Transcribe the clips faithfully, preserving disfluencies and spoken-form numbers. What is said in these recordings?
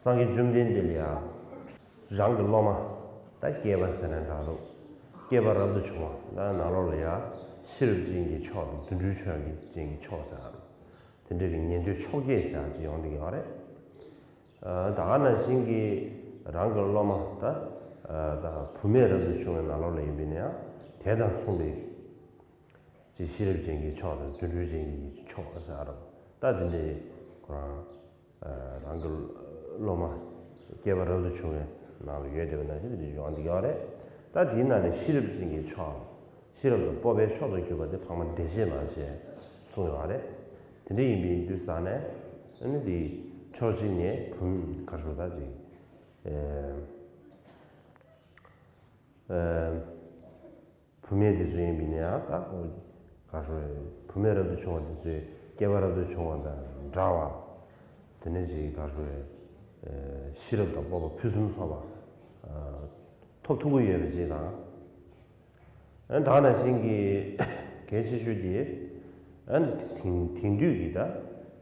སངས་རྒྱས་བཅོམ་ལྡན་འདས་ལ་ཡ། རང་གི་སློབ་མ། ད་སྐྱེས་པ་ཟེར་ནའང་འདྲ་འདུག་སྐྱེས་པ་རབ་ཏུ་བྱུང་བ། ད་ནང་ལོགས་ལ་ཡ། ཤེས་རབ་ཅན་གྱི་མཆོག་དང་རྫུ་འཕྲུལ་ཆེ་བ་ཅན་གྱི་མཆོག་ཟེར་ཨ་རུ། དེ་འདྲ་གི་ཉན་ཐོས་མཆོག་བརྒྱད་ཟེར་ཨ་ཅིག་ཡོང་བསྡད་ཀྱི་ཡོད་རེད། ཨ། ད་ག་ནང་བཞིན་གྱི་རང་གི་སློབ་མ་ད། ཨ། ད་བུད་མེད་རབ་ཏུ་བྱུང་བའི་ནང་ལོགས་ལ་ཡིན་པས་ན་ཡང་དེ་དང་མཚུངས་པའི་གི། ཅིག་ཤེས་རབ་ཅན་གྱི་མཆོག་དང་རྫུ་འཕྲུལ་ཅན་གྱི་མཆོག་ཟེར་ཨ་རུ། ད་དེ་འདྲའི་ཁོ་རང་། ཨ། རང་གི་སློབ་མ་སྐྱེས་པ་རབ་ཏུ་བྱུང་བའི་ནང་ལ་ཡོད་བསྡད་པ་ནང་བཞིན་དེ་འདྲ་ཡོང་བསྡད་ཀྱི་ཡོད་རེད། ད་དེའི་ནང་ནས་ཤེས་རབ་ཅན་གྱི་མཆོག་ཤེས་རབ་དང་སྤོབས་པའི་མཆོག་ཏུ་གྱུར་པ་དེ་འཕགས་མ་བདེ་གཤེགས་མ་ཞེས་གསུངས་ཡོད་རེད། དེ་འདྲ་ཡིན་པའི་དུས་ཙ་ནས་ཨ་ནི་དེ་ཕྱོགས་གཅིག་ནས་བུམ་ག་ཞུ་ད་ཅིག་ཨེ། ཨེ། བུད་མེད་དེ་ཚོ་ཡིན་པས་ན་ཡང་ད་ག་ཞུ་བུད་མེད་རབ་ཏུ་བྱུང་བ་དེ་ཚོས་སྐྱེས་པ་རབ་ཏུ་བྱུང་བ་དང་འདྲ་བ། དེ་ནས་ཅིག་ག་ཞུ་ཤེས་རབ་དང་སྤོབས་པ་ཕུན་སུམ་ཚོགས་པ་ཐོབ་ཐུབ་ཀྱི་ཡོད་པ་ཅིག་དང་། ཨ། ད་ག་ནང་བཞིན་གྱི་གལ་ཆེ་ཤོས་དེ། ཨ། དེང་དེང་དུས་ཀྱི་ད་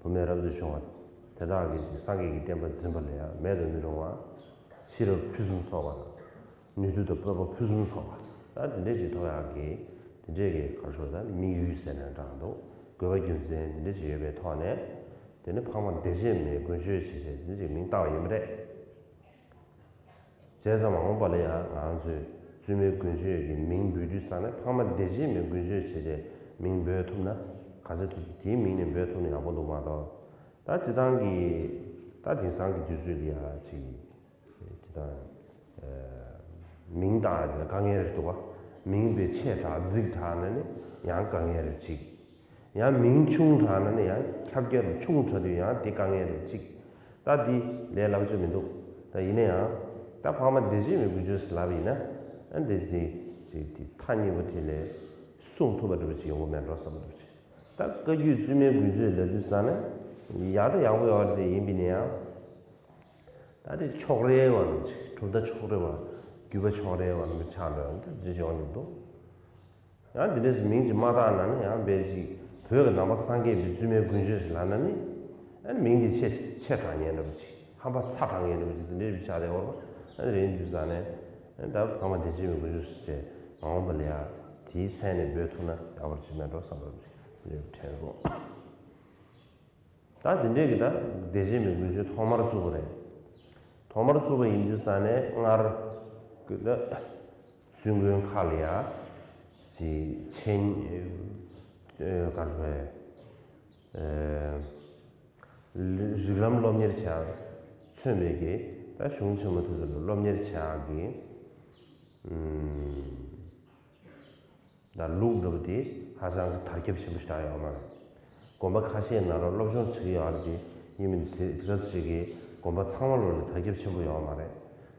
བུད་མེད་རབ་ཏུ་བྱུང་བ་དེ་དག་གིས་ཅིག་སངས་རྒྱས་ཀྱི་བསྟན་པ་འཛིན་པ་ལ་ཡང་མེད་དུ་མི་རུང་བ། ཤེས་རབ་ཕུན་སུམ་ཚོགས་པ་དང་། ནུས་མཐུ་དང་སྤོབས་པ་ཕུན་སུམ་ཚོགས་པ། ད་དེ་འདྲས་ཅིག་ཐོབ་ཡག་གི་དེ་འདྲས་ཀྱི་ག་རེ་ཞུ་ད་དམིགས་ཡུལ་ཟེར་ནའང་འདྲ་འདུག་དགོས་པ་རྒྱུ་མཚན་དེ་འདྲས་ཅིག་ཡོད་པའི་ཐོག་ནས། དེ་ནི་འཕགས་མ་བདེ་གཤེགས་མའི་མགོན་སྤྱོད་བྱེད་ཅེས་དེ་འདྲས་ཅིག་མིང་བཏགས་པ་ཡིན་པ་རེད། བྱས་ཙང་མ་འོངས་པ་ལ་ཡང་ང་ཚོས་བཙུན་མའི་མགོན་སྤྱོད་ཀྱི་མིང་འབོད་དུས་ཙ་ན་འཕགས་མ་བདེ་གཤེགས་མའི་མགོན་སྤྱོད་བྱེད་ཅེས་མིང་འབོད་ཐུབ་ན་ག་ཚོད་ཐུབ་དེའི་མིང་ནས་འབོད་ཐུབ་ན་ཡག་པོ་འདུག་མ་གཏོགས། ད་སྤྱིར་བཏང་གི་ད་དེང་སང་གི་དུས་ཚོད་འདི་ཡང་ཅིག་སྤྱིར་བཏང་། ཨ། མིང་བཏགས་ཡ་དེ་ལ་དཀའ་ངལ་རེ་འདུག་བ། མིང་དཔེ་ཆེ་དྲགས་རྫིག་དྲགས་ན་ནི་ཡང་དཀའ་ངལ་རེ་གཅིག་ཡང་མིང་ཆུང་དྲགས་ན་ནི་ཡང་ཁྱབ་རྒྱ་རུ་ཆུང་དྲགས་དུས་ཡང་དེ་དཀའ་ངལ་རེ་གཅིག་ད་འདི་ལས་སླ་པོ་ཅིག་མི་འདུག་ད་ཡིན་ན་ཡང་ད་འཕགས་མ་བདེ་གཤེགས་མའི་མགོན་སྤྱོད་ཟེར་ལབ་པ་ཡིན་ན། ཨ། འདི་དེ་ཅིག་དེ་ཐ་སྙད་པོ་དེ་ལས་གསུང་ཐུབ་པ་འདྲ་པོ་ཅིག་ཡོང་གི་མེད་འགྲོ་བསམ་པ་འདྲ་པོ་ཅིག་ད་བཀའ་བརྒྱུད་བཙུན་མའི་མགོན་སྤྱོད་ལབ་དུས་ཙ་ན་ཡག་ད་ཡག་པོ་ཡོད་རེད། ཡིན་པས་ན་ཡང་། ད་དེ་ཕྱོགས་རེ་བ་ནི་གྲུབ་མཐའ་ཕྱོགས་རེ་བ། བརྒྱུད་པ་ཕྱོགས་རེ་བ་ནི་ཆགས་འགྲོ་ཡང་འདི་ཅི་ཡོང་གི་འདུག་ཡང་འདི་འདྲས་སུ་མིང་ཅིག་མ་བཏགས་ན་ནི་ཡང་དཔེ་ཅིག་བོད་ཀྱི་ནང་པ་སངས་རྒྱས་པའི་བཙུན་མའི་མགོན་སྤྱོད་ཅིག་ལབ་ན་ནི། ཨ་ནི་མིང་འདི་ཆེ་ཆེ་དྲགས་ཉན་འདྲ་པོ་ཅིག་ཧམ་པ་ཚ་དྲགས་ཉན་འདྲ་པོ་ཅིག་འདི་འདྲས་པའི་ཆ་དེ་འོར་བ། ཨ་ནི་རེད་འདུག་ས་ནས། ཨ་ནི་ད་འཕགས་མ་བདེ་གཤེགས་པའི་མགོན་སྤྱོད་ཅེས་མ་འོངས་པ་ལ་ཡང་དེའི་མཚན་ནས་འབོད་ཐུབ་ན་ཡག་པོ་ཅིག་མེད་འགྲོ་བསམ་པ་ཅིག་འདི་འདྲས་དྲན་སོང་། ད་དེ་འདྲས་ཀྱི་ད་བདེ་གཤེགས་མའི་མགོན་སྤྱོད་ཐོག་མར་བཙུགས་པ་རེད། ཐོག་མར་བཙུགས་པ་ཡིན་དུས་ཙ་ནས་སྔར་གྱི་ད་བཙུན་དགོན་ཁག་ལ་ཡ་ཅིག་མཆན། ཨེ། ག་རེ་ཟེར། ཨེ། རིགས་ལམ་སློབ་གཉེར་བྱེད་ཡག་མཚོན་པའི་གི་ད་གཞུང་ཆེན་མོ་དེ་ཚོ་ལ་སློབ་གཉེར་བྱེད་ཡག་གི། ཨུམ། ད་ལུགས་འདྲ་པོ་དེ་ཧ་ཅང་གི་དར་ཁྱབ་ཆེན་པོ་ཞིག་ཡོད་མ་རེད། དགོན་པ་ཁ་ཤས་ནང་ལ་སློབ་སྦྱོང་བྱེད་ཀྱི་ཡོད་རེད་དེ། ཡིན་མིན་དེ་དེ་ག་ཚོད་ཅིག་གིས་དགོན་པ་ཚང་མ་ལོ་ལ་དར་ཁྱབ་ཆེན་པོ་ཡོད་མ་རེད།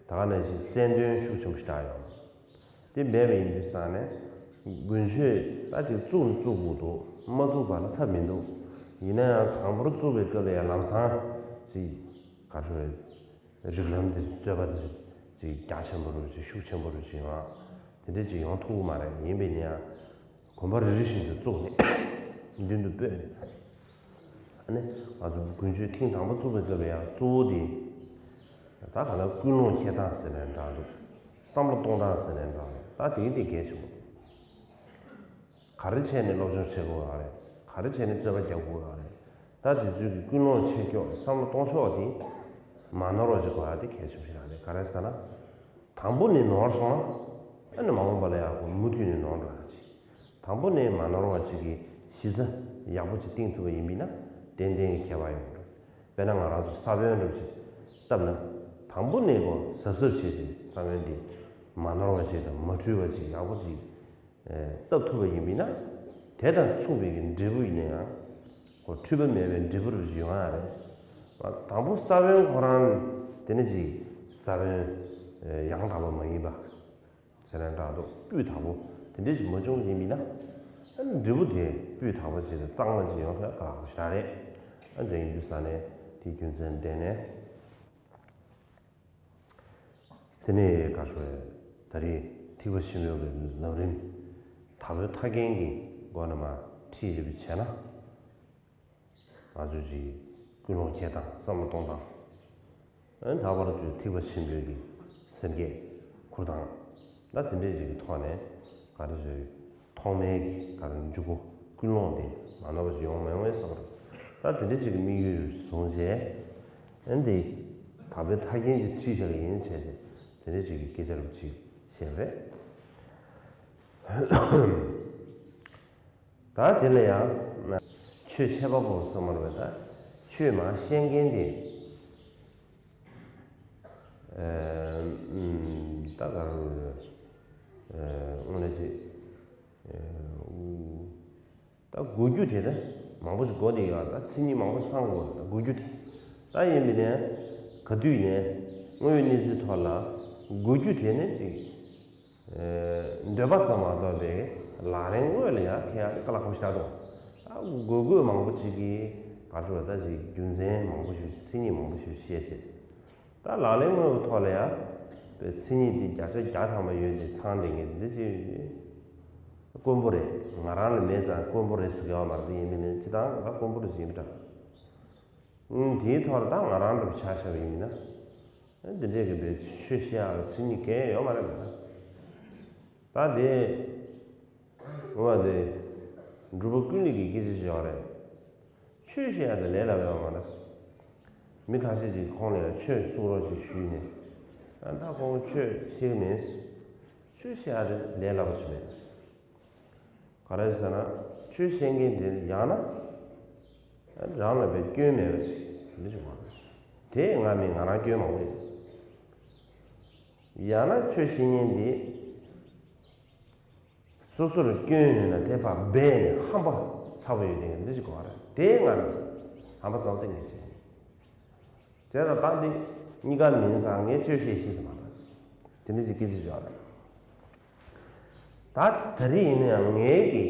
ད་ག་ནང་བཞིན་རྩལ་འདོན་ཤུགས་ཆེན་པོ་ཞིག་ཡོད་མ་རེད། དེ་མེད་པ་ཡིན་དུས་ཙ་ནས་མགོན་ཆོས་ད་ཅིག་བཙུགས་ནི་བཙུགས་དགོས་འདུག་མ་བཙུགས་པ་ལ་ཐབས་མི་འདུག་ཡིན་ན་ཡང་དང་པོར་བཙུགས་པའི་སྐབས་ལ་ཡང་ལམ་སང་ཅིག་ག་རེ་ཟེར། རིགས་ལམ་དེ་རྩོད་པ་དེ་ཅིག་རྒྱ་ཆེན་པོ་རུ་ཅིག་ཤུགས་ཆེན་པོ་རུ་ཅིག་ཡོང་། དེ་འདྲ་ཅིག་ཡོང་ཐུབ་ཀྱི་མ་རེད། ཡིན་པས་ན་ཡང་དགོན་པ་རེ་རེ་བཞིན་དུ་བཙུགས་ནས་མདུན་དུ་སྤོས་ནས། ཨ་ནི་ང་ཚོ་དགུན་ཆོས་ཐེངས་དང་པོ་བཙུགས་པའི་སྐབས་ལ་ཡང་གཙོ་བོ་དེ་ད་ག་ལ་ཀུན་སློང་འཁྱེར་སྟངས་ཟེར་ནའང་འདྲ་འདུག་བསམ་བློ་གཏོང་སྟངས་ཟེར་ནའང་འདྲ་འདུག་ད་དེ་གི་དེ་གལ་ཆེན་པོ་འདུག་ག་རེ་བྱས་ནས་སློབ་སྦྱོང་བྱེད་དགོས་ཡོད་རེད། ག་རེ་བྱས་ནས་རྩོད་པ་རྒྱག་དགོས་ཡོད་རེད། ད་དེ་ཚོའི་གི་ཀུན་སློང་ཆེ་མགྱོགས་བསམ་བློ་གཏོང་ཕྱོགས་དེ་མ་ནོར་བ་ཅིག་དགོས་ཡ་དེ་གལ་ཆེན་པོ་ཞིག་རེད། ག་རེ་ཟེར་ན། དང་པོ་ནས་ནོར་སོང་ན། ཨ་ནི་མ་འོངས་པ་ལ་ཡག་པོ་མུ་མཐུད་ནས་ནོར་འགྲོ་ཡ་ཅིག་དང་པོ་ནས་མ་ནོར་བ་ཅིག་གི་གཞི་རྩ་ཡག་པོ་ཅིག་བཏིང་ཐུབ་པ་ཡིན་པས་ན་ཏན་ཏན་གྱི་ཁྱད་པར་ཡོང་འགྲོ། དཔེར་ན་ང་རང་ཚོ་ས་བོན་འདྲ་པོ་ཅིག་བཏབ་ན། དང་པོ་ནས་གོ་གཟབ་གཟབ་བྱས་ཅིག་ས་བོན་འདི་མ་ནོར་བ་ཅིག་དང་མ་འཁྲུལ་བ་ཅིག་ཡག་པོ་ཅིག་ཨེ། བཏབ་ཐུབ་པ་ཡིན་པས་ན། དེ་དང་མཚུངས་པའི་གི་འབྲས་བུ་ཡིན་ན་ཡང་། ཁོ་འཁྲུལ་པ་མེད་པའི་འབྲས་བུ་རུ་ཡོང་ཡ་རེད། དང་པོ་ས་བོན་ཁོ་རང་དེ་ནི་ཅིག་ས་བོན་ཡང་དག་པ་མ་ཡིན་པ་ཟེར་ན་འདྲ་འདུག་སྤུས་དག་པོ་དེ་འདྲ་ཅིག་མ་བྱུང་བ་ཡིན་པས་ན། ཨ་ནི་འབྲས་བུ་དེ་སྤུས་དག་པ་ཅིག་དང་གཙང་མ་ཅིག་ཡོང་ཐུབ་ཡ་དཀའ་ལས་ཁག་པོ་ཞིག་རེད། ཨ། འདྲ་ཡིན་དུས་ཙ་ནས་དེའི་རྒྱུ་མཚན་བསྟན་ནས། དེ་ནས་ག་རེ་ཟེར། ད་རེས་ཐེག་པ་ཆེན་པོའི་གི་ལམ་རིམ་དག་པའི་མཐའ་རྒྱན་གྱི་སྒོ་ནས་མར་ཁྲིད་ཡོད་པ་བྱས་ན། ང་ཚོས་ཀྱི་ཀུན་སློང་འཁྱེར་སྟངས་བསམ་བློ་གཏོང་སྟངས། ལྷག་པར་དུ་ཐེག་པ་ཆེན་པོའི་གི་སེམས་བསྐྱེད་ཁུར་དང་། ད་དེ་འདྲའི་ཅིག་གི་ཐོག་ནས་ག་རེ་ཟེར། ཐོག་མའི་གི་ག་རེ་འཇུག་སྒོ་ཀུན་སློང་དེ་མ་ནོར་བ་ཞིག་ཡོང་མ་ཡོང་ངས་བསམ་རེད། ད་དེ་འདྲའི་ཅིག་གི་དམིགས་ཡུལ་བཟུང་བྱས། ཨ་ནི་དེ་དག་པའི་ཐར་རྒྱན་ཅིག་བྲིས་བཞག་གི་ཡིན་བྱས་བྱས། དེ་འདྲའི་ཅིག་གི་སྐད་ཆ་རུ་ཅིག་བཤད་པ་རེད། ད་དེ་ལ་ཡང་ཆོས་འཆད་པ་པོ་གསུངས་པ་རེད། ད་ཆོས་མར་བཤད་མཁན་དེ། ཨ། ཨུམ། ད་ག་རེ་ཟེར། ཨ། དངོས་གནས་ཅིག་ཨ། ད་གོ་རྒྱུ་དེ་ད་མང་པོ་ཞིག་གོ་བསྡད་ཡོད། ད་མཚན་ཉིད་མང་པོ་ཚང་དགོས། ད་གོ་རྒྱུ་དེ། ད་ཡིན་པ་ནས་ག་དུས་ནས་དངོས་ཡོད་གནས་ཚུལ་ཐོག་ལ་གོ་རྒྱུ་དེ་ནས་ཅིག་ཨ། འདོད་པ་ཙམ་མ་གཏོགས་པའི་ལག་ལེན་དངོས་ལ་ཡང་ཁྱེད་ཡང་དཀའ་ལས་ཁག་པོ་ཞིག་རེད་འདུག་ད་གོ་དགོས་མང་པོ་ཅིག་གིས་ག་རེ་ཟེར། ད་ཅིག་རྒྱུ་མཚན་མང་པོ་ཞིག་མཚན་ཉིད་མང་པོ་ཞིག་བཤད་བྱས། ད་ལག་ལེན་དངོས་ཀྱི་ཐོག་ལ་ཡང་པའི་མཚན་ཉིད་དེ་བརྒྱ་ཆ་བརྒྱ་ཐམ་པ་ཡོད་དེ་ཚང་བསྡད་མཁན་འདི་ཅིག་དཀོན་པོ་རེད། ང་རང་ལ་མེད་ཙང་དཀོན་པོ་རེད་ཟེར་གི་ཡོད་མ་རེད། དེ་ཡིན་མིན་ནི་སྤྱིར་བཏང་ད་དཀོན་པོ་རེད་ཟེར་གྱི་མི་འདྲ། ཨང་། དེའི་ཐོག་ལ་ད་ང་རང་འདྲ་པོ་ཆ་བཞག་པ་ཡིན་ན། ཨ། འདི་འདྲས་ཀྱི་པའི་ཆོས་བཤད་ཡག་ལ་མཚན་ཉིད་གང་ཡང་ཡོད་མ་རེད་མ་གཏོགས། ད་དེ། འོ་དེ། འབྲུག་པ་ཀུན་ལེགས་ཀྱི་སྐད་ཆ་ཞིག་ཡོད་རེད། ཆོས་བཤད་ཡག་དེ་ལས་སླ་པོ་ཡོད་མ་རེད། མི་ཁ་ཤས་ཅིག་ཁོང་ལ་ཡང་ཆོས་གསུང་རོགས་ཅིག་ཞུས་ནས། ཨ། ད་ཁོང་ཆོས་ཤེས་ཀྱི་མེད། ཆོས་བཤད་ཡག་དེ་ལས་སླ་པོ་ཞིག་མེད། ག་རེ་ཟེར་ན། ཆོས་བཤད་མཁན་དེ་ཡང་ན་རང་ལ་པའི་སྐྱོན་མེད་པ་ཞིག་འདི་ཞིག་དགོས་རེད། དེ་ང་མིན། ང་རང་སྐྱོན་མང་པོ་ཡོད། ཡང་ན་ཆོས་བཤད་མཁན་དེ་སོ་སོར་སྐྱོན་ཡོད་ན་དེ་ཕར་སྦས་ནས་ཧམ་པ་ཚ་པོ་ཡོད་མཁན་འདི་ཞིག་དགོས་རེད། དེ་ང་མིན། ཧམ་པ་ཙམ་དེ་ངས་བྱས། བྱས་ཙང་ད་འདི་གཉིས་ཀ་མིན་ཙང་ངས་ཆོས་བཤད་ཤེས་ཀྱི་མ་རེད། དེ་འདྲ་ཅིག་སྐད་ཆ་བརྗོད་རེད། ད་ད་རེས་ཡིན་ན་ཡང་ངའི་གི་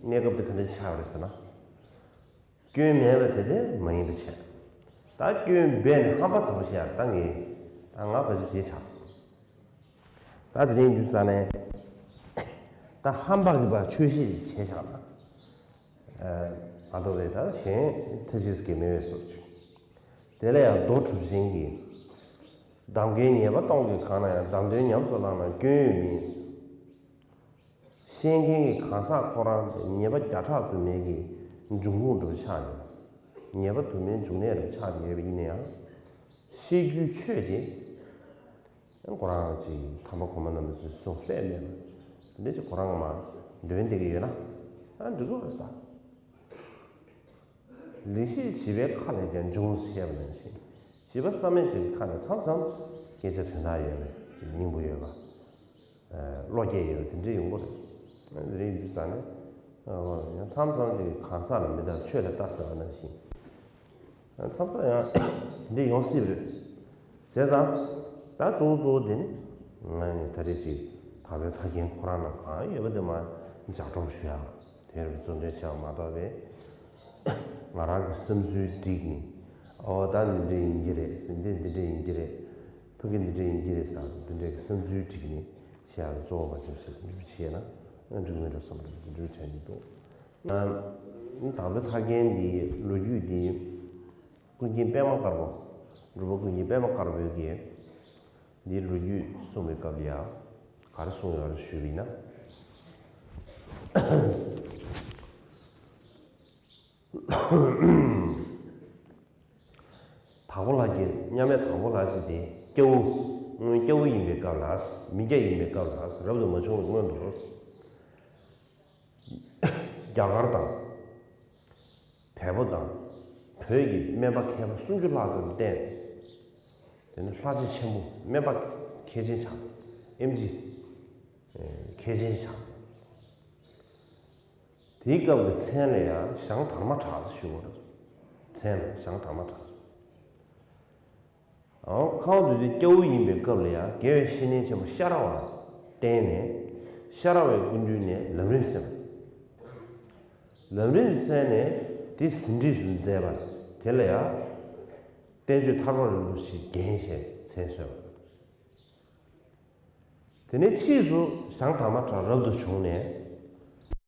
གནས་སྐབས་དེ་ག་འདྲ་ཆགས་རེད་ཟེར་ན། སྐྱོན་མེད་པ་དེ་དེ་མ་ཡིན་པ་བྱས། ད་སྐྱོན་སྦས་ནས་ཧམ་པ་ཚ་པོ་བཤད་ཡག་ད་ངས། ད་ང་ག་ཅི་དེ་ཆགས། ད་དེ་རིང་འདུག་ས་ནས་ད་ཧམ་པ་གི་བ་ཆོས་བཤད་བྱས་བཞག་ན། ཨ། མ་གཏོགས་པའི་ད་གཞན་ཐབས་ཤེས་ཀྱི་མེད་པའི་བཟོ་བཅོས། དེ་ལ་ཡང་རྡོ་གྲུབ་ཆེན་གྱིས། གདམས་ངག་ཉེས་པ་སྟོང་གིས་གང་ན་ཡང་། གདམས་དོན་ཉམས་སུ་བླངས་ན་སྐྱོན་ཡོད་མིན། བཤད་མཁན་གྱི་གང་ཟག་ཁོ་རང་ཉེས་པ་བརྒྱ་ཕྲག་དུ་མའི་གི་འབྱུང་ཁུངས་འདྲ་པོ་ཆགས་ཡོད། ཉེས་པ་དུ་མའི་འབྱུང་གནས་འདྲ་པོ་ཆགས་ཡོད་པ་ཡིན་ན་ཡང་། བཤད་རྒྱུའི་ཆོས་དེ་ཁོ་རང་ཅིག་དམ་པ་གོང་མ་རྣམ་པ་ཚོས་གསུངས་སླད་མེད་པ་དེ་འདྲ་ཅིག་ཁོ་རང་མར་འདོན་བསྡད་ཀྱི་ཡོད་ན། ཨ། འགྲིག་གི་རེད་ཟེར། ལེགས་བཤད་བྱིས་པའི་ཁ་ལས་ཀྱང་འབྱུང་ཞེས་པ་ནང་བཞིན། བྱིས་པ་བསམ་མེད་ཅིག་གི་ཁ་ནས་མཚམས་མཚམས་སྐད་ཆ་དོན་དག་ཡོད་པའི་ཅིག་སྙིང་པོ་ཡོད་པ། ཨ། བློ་སྐྱེད་ཡོད་པ་དེ་འདྲ་ཡོང་གི་རེད། དེ་འདྲ་ཡིན་དུས་ཙང་ནས། ཨ། ཡང་མཚམས་མཚམས་ཅིག་གང་ཟག་ལ་མི་ལྟ་ཆོས་ལ་ལྟ་ཟེར་བ་ནང་བཞིན། མཚམས་མཚམས་ཡང་འདི་ཡོང་སྲིད་པ་རེད། བྱས་ཙང་། ད་གཙོ་བོ་གཙོ་བོ་དེ་ནི་ང་ནི་ད་རེས་ཅིག་དག་པའི་ཐར་རྒྱན་ཁོ་རང་ནང་གང་ཡོད་པ་དེ་མར་ལྗགས་སྒྲོག་ཞུ་ཡག་དེར་བརྩོན་འགྲུས་བྱས་པ་མ་གཏོགས་པའི། ང་རང་གི་བསམ་ཚུལ་བསྒྲིགས་ནས། ཨོ། ད་འདི་འདྲ་ཡིན་གྱི་རེད། འདི་འདི་འདྲ་ཡིན་གྱི་རེད། ཕ་གི་འདི་འདྲ་ཡིན་གྱི་རེད་ཟེར་འདི་འདྲའི་བསམ་ཚུལ་བསྒྲིགས་ནས་བཤད་ཡག་གཙོ་བོ་མ་བྱས་པ་ཞིག་འདི་འདྲ་བྱས་ན་འགྲིག་མེད་འགྲོ་བསམ་པ་འདི་འདྲ་དྲན་གྱི་འདུག་ཨ། དག་པའི་ཐར་རྒྱན་འདིའི་ལོ་རྒྱུས་འདི་ཀུན་མཁྱེན་པདྨ་དཀར་པོ། འབྲུག་པ་ཀུན་མཁྱེན་པདྨ་དཀར་པོའི་གི་འདིའི་ལོ་རྒྱུས་གསུངས་པའི་སྐབས་ལ་ཡང་ག་རེ་གསུངས་ཡོད་རེད་ཞུས་པ་ཡིན་ན། དྭགས་པོ་ལྷ་རྒྱལ། མཉམ་མེད་དྭགས་པོ་ལྷ་རྒྱལ་དེ་སྐྱ་བོ། སྔོན་སྐྱ་བོ་ཡིན་པའི་སྐབས་ལ། མི་སྐྱ་ཡིན་པའི་སྐབས་ལ། རབ་ཏུ་མ་བྱུང་བའི་སྔོན་དུ། རྒྱ་གར་དང་། བལ་པོ་དང་། བོད་ཀྱི་སྨན་པ་མཁས་པ་སུམ་ཅུ་ལྷག་ཙམ་བསྟེན། དེ་ནི་ལྷ་རྗེ་ཆེན་པོ་སྨན་པ་མཁས་ཆེན་ཆགས། ཨེམ་ཆི་མཁས་ཆེན་ཆགས། དེའི་སྐབས་ཀྱི་མཚན་ལ་ཡང་ཞང་དར་མ་གྲགས་ཞུ་བ་རེད། མཚན་ལ་ཞང་དར་མ་གྲགས། ཨོ། ཁམས་དུས་དེ་སྐྱ་བོ་ཡིན་པའི་སྐབས་ལ་ཡང་དགེ་བའི་བཤེས་གཉེན་ཆེན་པོ་ཤ་ར་བ་བསྟེན་ནས། ཤ་ར་བའི་སྐུ་མདུན་ནས་ལམ་རིམ་གསན། ལམ་རིམ་གསན་ནས་དེ་ཟིན་བྲིས་སུ་མཛད་པ། དེ་ལ་ཡང་བསྟན་བཅོས་ཐར་པ་རིན་པོ་ཆེའི་རྒྱན་ཞེས་མཚན་གསོལ་བ། དེ་ནས་ཕྱིས་སུ་ཞང་དར་མ་གྲགས་རབ་ཏུ་བྱུང་ནས་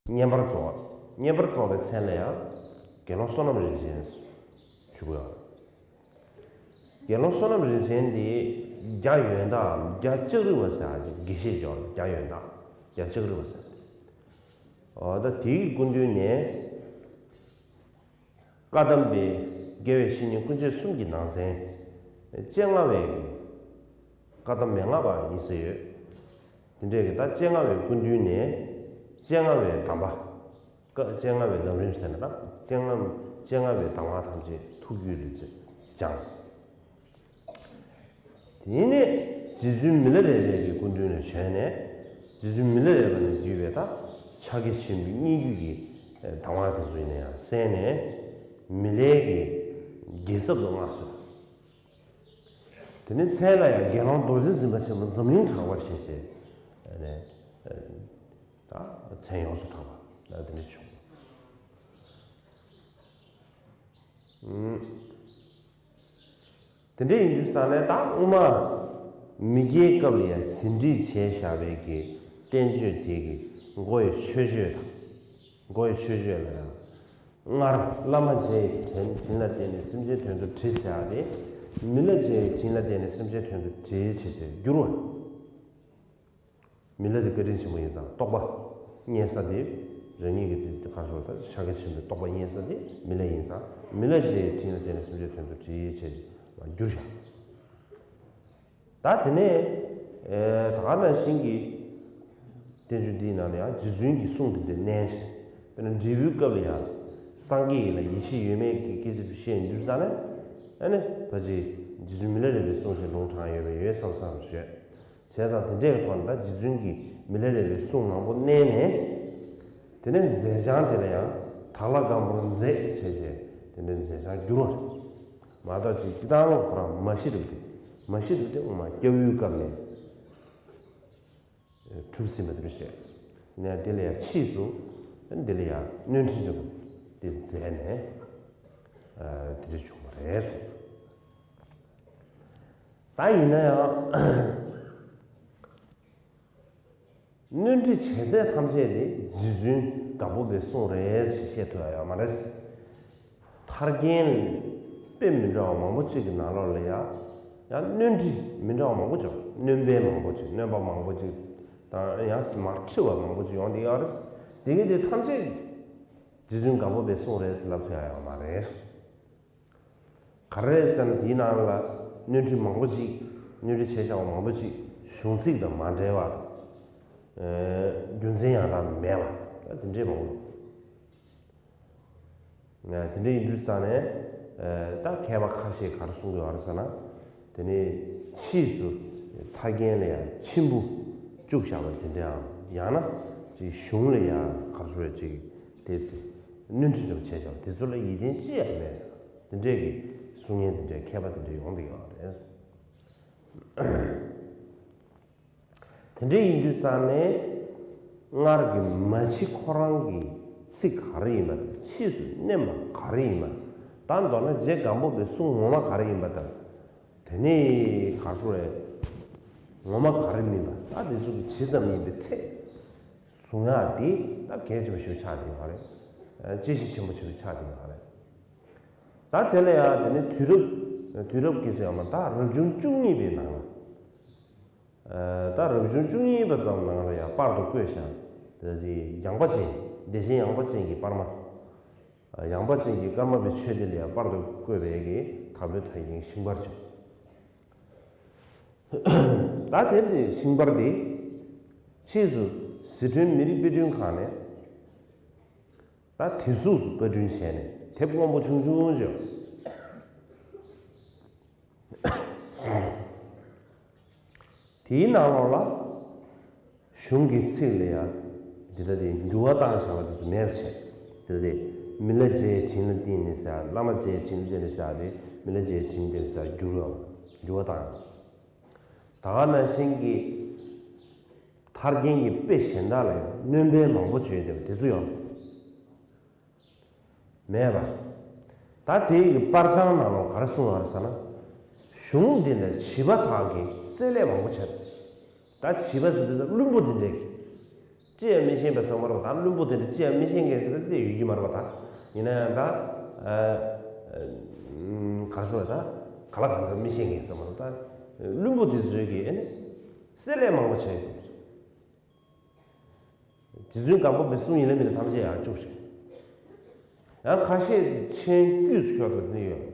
བསྙེན་པར་རྫོགས། བསྙེན་པར་རྫོགས་པའི་མཚན་ལ་ཡང་དགེ་སློང་བསོད་ནམས་རིན་ཆེན་ཞུ་དགོས། དགེ་སློང་བསོད་ནམས་རིན་ཆེན་འདི་རྒྱ་ཡོན་བདག་རྒྱ་ལྕགས་རི་བ་ཟེར་ཡ་དགེ་བཤེས་ཡོད། རྒྱ་ཡོན་བདག་རྒྱ་ལྕགས་རི་བ་ཟེར། འོ་ད་དེའི་སྐུ་མདུན་ནས་བཀའ་གདམས་པའི་དགེ་བའི་བཤེས་གཉེན་སྐུ་མཆེད་གསུམ་གྱི་ནང་ཚན་སྤྱན་སྔ་བའི་བཀའ་གདམས་མན་ངག་པ་ཡིན་ཟེར་ཡོད། དེ་འདྲས་ཀྱི་ད་སྤྱན་སྔ་བའི་སྐུ་མདུན་ནས་སྤྱན་སྔ་བའི་གདམས་པ། སྐབས་སྤྱན་སྔ་བའི་ལམ་རིམ་ཟེར་ན་ད་སྤྱན་སྔ་སྤྱན་སྔ་བའི་གདམས་ངག་ཐམས་ཅད་ཐུགས་རྒྱུད་ལ་སྦྱངས། དེ་ནས་རྗེ་བཙུན་མི་ལ་རས་པའི་གི་སྐུ་མདུན་ལ་བྱོན་ནས། རྗེ་བཙུན་མི་ལ་རས་པ་ནས་བརྒྱུད་པའི་ད་ཕྱག་རྒྱ་ཆེན་པོའི་སྙན་བརྒྱུད་ཀྱི་གདམས་ངག་དེ་ཚོ་ཡིན་ན་ཡང་གསན་ནས། མི་ལའི་གི་རྒྱལ་ཚབ་ཏུ་མངའ་གསོལ། དེ་ནས་མཚན་ལ་ཡང་དགེ་སློང་རྡོ་རྗེ་འཛིན་པ་ཆེན་པོ་འཛམ་གླིང་གྲགས་པར་བྱེད་ཅེས་ནས་ད་མཚན་ཡོངས་སུ་གྲགས་པ་དེ་འདྲ་བྱུང་། དེ་འདྲ་ཡིན་དུས་ཙང་ནས་ད་སྔོན་མ་མི་སྐྱའི་སྐབས་ལ་ཡང་ཟིན་བྲིས་བྱས་བཞག་པའི་གི་བསྟན་བཅོས་དེ་གི་མགོ་ཡི་མཆོད་བརྗོད་དང་། མགོ་ཡི་མཆོད་བརྗོད་ལ་ཡང་སྔར་བླ་མ་རྗེ་ཡི་དྲིན་དྲིན་ལ་བརྟེན་ནས་སེམས་ཅན་དོན་དུ་བྲི་ཟེར་ཡ་དེ། མི་ལ་རྗེ་ཡི་དྲིན་ལ་བརྟེན་ནས་སེམས་ཅན་དོན་དུ་བྲི་བྱེད་ཅེས་བསྒྱུར་བ། མི་ལ་དེ་བཀའ་དྲིན་ཆེན་པོ་ཡིན་ཙང་རྟོགས་པ་རྙེད་ས་དེ། རང་ཉིད་ཀྱི་དེ་ག་སོགས་ད་ཤཱཀྱ་ཆེན་པོའི་རྟོགས་པ་རྙེད་ས་དེ་མི་ལ་ཡིན་ཙང་། མི་ལ་རྗེ་ཡི་དྲིན་ལ་བརྟེན་ནས་སེམས་ཅན་དོན་དུ་བྲི་བྱེད་ཅེས་བསྒྱུར་བཞག། ད་དེ་ནས་ད་ག་ནང་བཞིན་གྱི་བསྟན་བཅོས་འདིའི་ནང་ལ་ཡང་རྗེ་བཙུན་གྱི་གསུང་དེ་འདྲ་གནས་ཤིང་། དཔེར་ན་འབྲས་བུའི་སྐབས་ལ་ཡང་སངས་རྒྱས་ལ་ཡེ་ཤེས་ཡོད་མེད་ཀྱི་སྐད་ཆ་བཤད་ཡོང་དུས་ཙང་ནས། ཨ་ནི་ཕལ་ཆེར་རྗེ་བཙུན་མི་ལ་རས་པའི་གསུང་ཞིག་ལུང་དྲངས་ཡོད་པ་ཡོད་བསམ་བསམ་བྱས། བྱས་ཙང་དེ་འདྲའི་ཐོག་ནས་ད་རྗེ་བཙུན་གྱིས་མི་ལ་རས་པའི་གསུང་མང་པོ་གནས་ནས། དེ་ནས་མཛད་བྱང་དེ་ལ་ཡང་དྭགས་ལྷ་སྒམ་པོར་མཛད་བྱས་བྱས་དེ་འདྲའི་མཛད་བྱང་བསྒྱུར་བ་རེད། མ་གཏོགས་ཅིག་སྤྱིར་བཏང་ཁོ་རང་མ་ཤི་རབས་དེ། མ་ཤི་རབས་དེ་སྔོན་མ་སྐྱབས་ཡུལ་སྐབས་ནས་གྲུབ་ཟིན་པ་དེ་འདྲ་བཤད། ནས་དེ་ལ་ཡང་ཕྱིས་སུ་དེ་ལ་ཡང་གནོད་འདྲེ་འདྲ་པོ་དེ་མཛད་ནས་དེ་འདྲ་བྱུང་བ་རེད་གསུངས། ད་ཡིན་ན་ཡང་གནོད་འདྲེ་བྱེད་ཚད་ཐམས་ཅད་དེ་རྗེ་བཙུན་སྒམ་པོ་པའི་གསུང་རེད་ཞེས་བཤད་ཐུབ་ཡ་ཡོད་མ་རེད། ཐར་རྒྱན་དཔེ་མི་འདྲ་བ་མང་པོ་ཅིག་གི་ནང་ལོགས་ལ་ཡང་ཡང་གནོད་འདྲེ་མི་འདྲ་བ་མང་པོ་ཅིག། གནོད་སྦལ་མང་པོ་ཅིག། གནོད་པ་མང་པོ་ཅིག་དང་ཡང་མར་འཁྲིལ་བ་མང་པོ་ཅིག་ཡོང་བསྡད་ཡོད་རེད། དེ་གི་དེ་ཐམས་ཅད་རྗེ་བཙུན་སྒམ་པོ་པའི་གསུང་རེད་ཟེར་ལབ་ཐུབ་ཡ་ཡོད་མ་རེད། ག་རེ་རེད་ཟེར་ན་དེའི་ནང་ལ་གནོད་འདྲེ་མང་པོ་ཅིག། གནོད་འདྲེ་བྱས་བཞག་པ་མང་པོ་ཅིག་གཞུང་ཚིག་དང་མ་འབྲེལ་བ་དང་། རྒྱུ་མཚན་ཡང་དག་མེད་པ་དེ་འདྲས་མང་པོ་འདུག། དེ་འདྲ་ཡིན་དུས་ཙང་ནས་ད་མཁས་པ་ཁ་ཤས་ག་རེ་གསུང་གི་ཡོད་རེད་ཟེར་ན། དེ་ནས་ཕྱིས་སུ་ཐར་རྒྱན་ལ་ཡང་མཆིམས་ཕུ་བཅུག་བཞག་པ་དེ་འདྲའམ། ཡང་ན་ཅིག་གཞུང་ལ་ཡང་ག་རེ་ཞུ་བའི་ཅིག་དེ་ཚེ་གནོད་འདྲེ་འདྲ་བོ་བྱས་བཞག་པ་དེ་ཚོ་ལ་ཡིད་བརྟན་ཅི་ཡང་མེད་ཟེར། དེ་འདྲས་ཀྱི་གསུང་མཁན་དེ་འདྲའི་མཁས་པ་དེ་འདྲ་ཡོང་གི་ཡོད་རེད། དེ་འདྲ་ཡིན་དུས་ཙང་ནས་སྔར་གྱི་མ་ཕྱི་ཁོ་རང་གི་ཚིག་ག་རེ་ཡིན་པ་དང་ཕྱིས་སུ་བསྣན་པ་ག་རེ་ཡིན་པ། ད་མདོར་ན་རྗེ་སྒམ་པོ་པའི་གསུང་ངོ་མ་ག་རེ་ཡིན་པ་དང་། དེ་ནས་ག་རེ་ཟེར། ངོ་མ་ག་རེ་མིན་པ། ད་དེ་ཚོ་གི་ཇི་ཙམ་ཡིན་པའི་ཚད་གཟུང་ཡག་དེ་ད་གལ་ཆེན་པོ་ཞིག་ཆགས་བསྡད་ཡོད་རེད། དཔྱད་གཞི་ཆེན་པོ་ཞིག་ཆགས་བསྡད་ཡོད་རེད། ད་དེ་ལ་ཡང་དེ་ནས་དུས་རབས་དུས་རབས་ཀྱི་ཟེར་ཡོད་མ། ད་རབ་བྱུང་བཅུ་གཉིས་པའི་ནང་ལ། ད་རབ་བྱུང་བཅུ་གཉིས་པ་ཙམ་ནང་ལ་ཡང་པར་དུ་བརྐོས་ཤག། དེ་ཡངས་པ་ཅན། བདེ་ཆེན་ཡངས་པ་ཅན་གྱི་པར་མ། ཡངས་པ་ཅན་གྱི་ཀརྨ་པའི་ཆོས་སྡེ་ལ་ཡང་པར་དུ་བརྐོས་པའི་གི་དྭགས་པོའི་ཐར་རྒྱན་ཤིང་པར་བྱུང་། ད་དེ་འདྲའི་ཤིང་པར་འདི་ཕྱིས་སུ་ཟི་ཁྲོན་མི་རིགས་དཔེ་སྐྲུན་ཁང་ནས་ད་དེ་གཟུགས་སུ་པར་སྐྲུན་བྱས་ནས་དེབ་སྔོན་པོ་ཆུང་ཆུང་བྱས། དེའི་ནང་ལོགས་ལ་གཞུང་གི་ཚིག་ལ་ཡང་འདི་ལྟ་སྟེ་འགྱུར་བ་བཏང་བཞག་པ་དེ་ཚོ་མེད་པ་བྱས། དེ་ལྟ་སྟེ་མི་ལ་རྗེའི་དྲིན་ལ་བརྟེན་ནས་ཟེར། བླ་མ་རྗེའི་དྲིན་ལ་བརྟེན་ནས་ཟེར་ཏེ་མི་ལ་རྗེའི་དྲིན་ལ་བརྟེན་ནས་ཟེར་འགྱུར་བ་འགྱུར་བ་བཏང་། ད་ག་ནང་བཞིན་གྱི་ཐར་རྒྱན་གྱི་དཔེ་གཞན་དག་ལ་ཡང་སྣོན་པ་མང་པོ་བྱས་བསྡད་པ་དེ་ཚོ་ཡང་མེད་པ། ད་དེ་ཡི་པར་བྱང་ནང་ལ་ག་རེ་གསུངས་པ་རེད་ཟེར་ན། གཞུང་འདི་ལ་བྱིས་པ་དག་གིས་བསྲེ་ལྷད་མང་པོ་བྱས། ད་བྱིས་པ་ཟེར་དུས་ད་བླུན་པོ་འདི་འདྲས་ཀྱིས། ཅི་ཡང་མི་ཤེས་པ་ཟེར་མ་རེད་པ། ད་བླུན་པོ་དེ་འདྲ་ཅི་ཡང་མི་ཤེས་མཁན་ཟེར་ཏེ་ཡོད་ཀྱི་མ་རེད་པ། ད་ཡིན་ན་ཡང་ད་ཨ་ཨ་ག་རེ་ཟེར་བ། ད་ ག་ལ་གང་འཚམ་མི་ཤེས་མཁན་ཟེར་མ་གཏོགས། ད་བླུན་པོ་འདི་ཚོས་ཀྱིས་ཨེ་ནི་བསྲེ་ལྷད་མང་པོ་བྱས་འདུག་རྗེ་བཙུན་སྒམ་པོ་པས་གསུང་ཡིན་ལ་མིན་ལ་ཐམས་ཅད་ཡར་བཅུག་ཤིག་ཡང་ཁ་ཤས་ཀྱིས་མཆན་དཀྱུས་སུ་ཤོར་བ་འདི་ཡོད།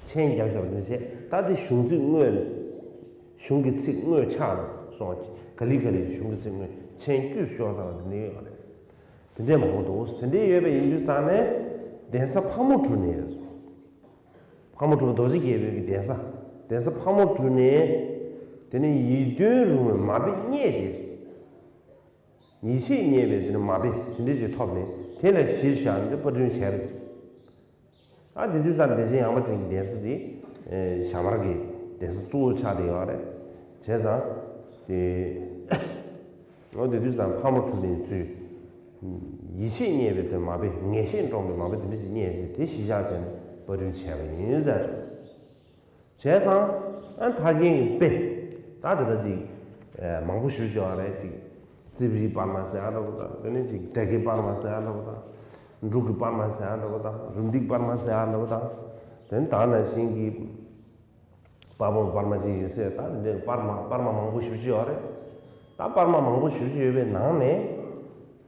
མཆན་རྒྱབ་བཞག་པ་འདི་བྱས། ད་འདི་གཞུང་ཚིག་དངོས། གཞུང་གི་ཚིག་དངོས་ཆགས་ནས་སོང་། ག་ལེ་ག་ལེ་གཞུང་གི་ཚིག་དངོས་མཆན་དཀྱུས་སུ་ཤོར་བ་འདི་ཡོད་རེད། དེ་འདྲས་མང་པོ་འདུག་དེ་འདྲས་ཡོད་པ་ཡིན་དུས་ཙང་ནས་གདན་ས་ཕག་མོ་གྲུ་ནས། ཕག་མོ་གྲུ་པ་རྡོ་རྗེ་རྒྱལ་པོའི་གི་གདན་ས། གདན་ས་ཕག་མོ་གྲུ་ནས། དེ་ནས་ཡིད་རྟོན་རུང་བའི་མ་དཔེ་རྙེད་དེ། ཡིད་ཆེས་རྙེད་པའི་དེ་ནས་མ་དཔེ་དེ་འདྲ་ཞིག་ཐོབ་ནས། དེ་ལ་གཞིར་བཞག་ནས་དཔར་སྐྲུན་བྱས་རེད། ཨ་དེ་དུས་ཙང་བདེ་ཆེན་ཡངས་པ་ཅན་གྱི་གདན་ས་དེ་ཨེ་ཞྭ་དམར་གྱི་གདན་ས་གཙོ་བོ་ཆགས་བསྡད་ཡོད་རེད། བྱས་ཙང་དེ། འོ་དེ་དུས་ཙང་ཕག་མོ་གྲུ་ནས་ཚུར་ཡིད་ཆེས་རྙེད་པའི་དེ་མ་དཔེ། ངེས་ཤེས་འདྲོངས་པའི་མ་དཔེ་དེ་འདྲ་ཞིག་རྙེད་ཅིང་། དེ་གཞིར་བཞག་བྱས་ནས་དཔར་སྐྲུན་བྱས་པ་ཡིན་ཟེར། བྱས་ཙང་ཨ་ཐར་རྒྱན་གྱི་དཔེ་ད་དེ་ལྟ་ཅིག་ཨེ་མང་པོ་ཞེ་པོ་ཅིག་ཡོད་རེད། ཅིག་རྩིབས་རིས་པར་མ་ཟེར་ཡ་འདྲ་པོ་དང་། དེ་ནས་ཅིག་སྦྲ་གི་པར་མ་ཟེར་ཡ་འདྲ་པོ་དང་། འབྲུག་གི་པར་མ་ཟེར་ཡ་འདྲ་པོ་དང་། རུམ་བཏེག་པར་མ་ཟེར་ཡ་འདྲ་པོ་དང་། དེ་ནས་ད་ནང་བཞིན་གྱི་པ་བོང་པར་མ་ཅིག་ཡིན་ཟེར། ད་དེ་འདྲའི་པར་མ་པར་མ་མང་པོ་ཞེ་པོ་ཅིག་ཡོད་རེད། ད་པར་མ་མང་པོ་ཞེ་པོ་ཅིག་ཡོད་པའི་ནང་ནས་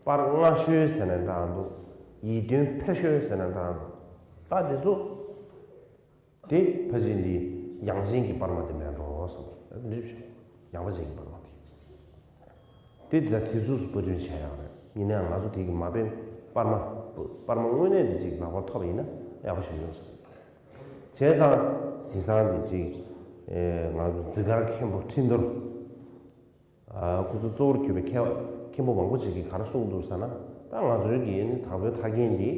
པར་སྔ་ཤོས་ཟེར་ན་འདྲ་འདུག་ཡིད་རྟོན་འཕེལ་ཤོས་ཟེར་ན་འདྲ་འདུག་ད་དེ་ཚོ། དེ་ཕལ་ཆེར་འདི་ཡངས་ཅན་གྱི་པར་མ་དེ་མེད་འགྲོ་བསམ། འདི་འདྲ་ཞིག་ཡངས་པ་ཅན་གྱི་པར་མ་དེ། དེ་དེ་དང་དེ་ཚོས་སུ་པར་སྐྲུན་བྱས་ཡོད་རེད། ཡིན་ནའང་ང་ཚོ་དེ་གི་མ་དཔེ་པར་མ་པར་མ་དངོས་གནས་དེ་ཅིག་ལག་པར་ཐོབ་པ་ཡིན་ན་ཡག་པོ་ཞིག་ཡོང་ས་རེད། བྱས་ཙང་དེང་སང་དེ་ཅིག་ཨེ་ང་ཚོ་འཛི་སྒར་མཁན་པོ་ཁྲི་རྡོར། ཨ་ཁོ་ཚོ་གཙོ་བོར་གྱུར་པའི་མཁས་པ་མཁན་པོ་མང་པོ་ཅིག་གིས་ག་རེ་གསུངས་འདུག་ཟེར་ན། ད་ང་ཚོའི་གི་ནི་དྭགས་པོའི་ཐར་རྒྱན་འདི་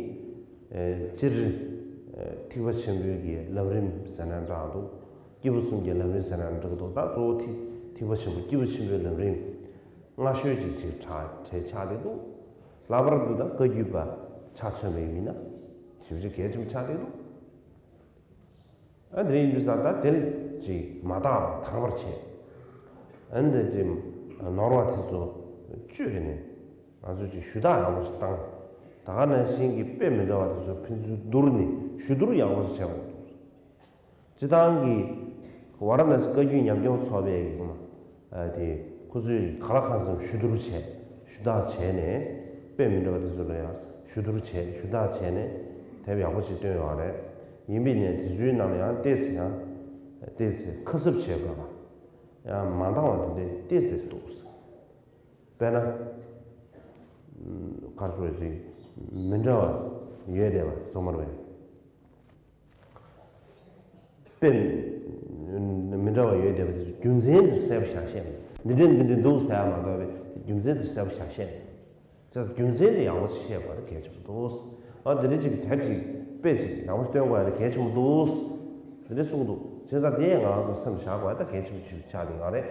ཨེ་སྤྱིར་ཨེ་ཐེག་པ་ཆེན་པོའི་གི་ལམ་རིམ་ཟེར་ན་འདྲ་འདུག་སྐྱེས་བུ་གསུམ་གྱི་ལམ་རིམ་ཟེར་ན་འདྲ་འདུག་ད་གཙོ་བོ་ཐེག་ཐེག་པ་ཆེན་པོ་སྐྱེས་བུ་ཆེན་པོའི་ལམ་རིམ་སྔ་ཤོས་ཅིག་ཅིག་གྲ་གྲས་ཆགས་བསྡད་འདུག་ལྷག་པར་དུ་ད་བཀའ་བརྒྱུད་པ་ཆ་མཚོན་པ་ཡིན་ན་ཞེ་པོ་ཅིག་གལ་ཆེན་པོ་ཆགས་བསྡད་འདུག་ཨ་འདི་ཡིན་དུས་ཙང་ད་དེ་ལ་ཅིག་མ་དག་པ་དག་པར་བྱེད། ཨ་འདི་ཅིག་ནོར་བ་དེ་ཚོ་བཅོས་ནས་ང་ཚོས་ཅིག་ཞུ་དག་ཡག་པོ་ཞིག་བཏང་། ད་ག་ནང་བཞིན་གྱི་དཔེ་མི་འདྲ་བ་དེ་ཚོ་ཕན་ཚུན་བསྡུར་ནས་ཞུ་བསྡུར་ཡག་པོ་ཞིག་བྱེད་དགོས་འདུག་སྤྱི་བཏང་གི་ཝཱ་ར་ཎ་སི་བཀའ་བརྒྱུད་ཉམས་མྱོང་ཚོགས་པའི་གི་ཨ་དེ་ཁོ་ཚོས་ག་ལ་གང་འཚམ་ཞུ་བསྡུར་བྱས། ཞུ་དག་བྱས་ནས་དཔེ་མི་འདྲ་བ་དེ་ཚོ་ལ་ཡང་ཞུ་བསྡུར་བྱས། ཞུ་དག་བྱས་ནས་དེབ་ཡག་པོ་ཅིག་བཏོན་ཡོད་རེད། ཡིན་པས་ནས་དེ་ཚོའི་ནང་ལ་ཡང་ཏོག་ཙམ་ཡང་ཏོག་ཙམ་ཁ་གསབ་བྱེད་དགོས་པ། ཡང་མ་འདང་བ་དེ་འདྲའི་ཏོག་ཙམ་ཏོག་ཙམ་འདུག་དཔེར་ན་ག་རེ་ཟེར་ཅིག་མི་འདྲ་བ་ཡོད་བསྡད་པ་ཚང་མར་བས། དཔེ་མི་འདྲ་བ་ཡོད་བསྡད་པ་དེ་ཚོ་རྒྱུ་མཚན་དེ་གསལ་པོ་ཞིག་བཤད་མེད། འདི་འདྲ་འདི་འདྲ་འདུག་ཟེར་ཡ་མ་གཏོགས་པའི་རྒྱུ་མཚན་དེ་གསལ་པོ་ཞིག་བཤད་མེད། དེ་རྒྱུ་མཚན་དེ་ཡག་པོ་ཞིག་བཤད་དགོས་རེད། གལ་ཆེན་པོ་འདུག་ཨ་འདི་འདྲ་ཅིག་དེབ་ཅིག་དཔེ་ཅིག་ཡག་པོ་ཞིག་སྟོན་དགོས་ཡ་དེ་གལ་ཆེན་པོ་འདུག་འདི་འདྲ་གསུངས་འདུག་བྱས་ཙང་དེ་ང་ཚོ་སེམས་བཞག་དགོས་ཡ་ད་གལ་ཆེན་པོ་ཞིག་ཆགས་བསྡད་ཡོད་རེད།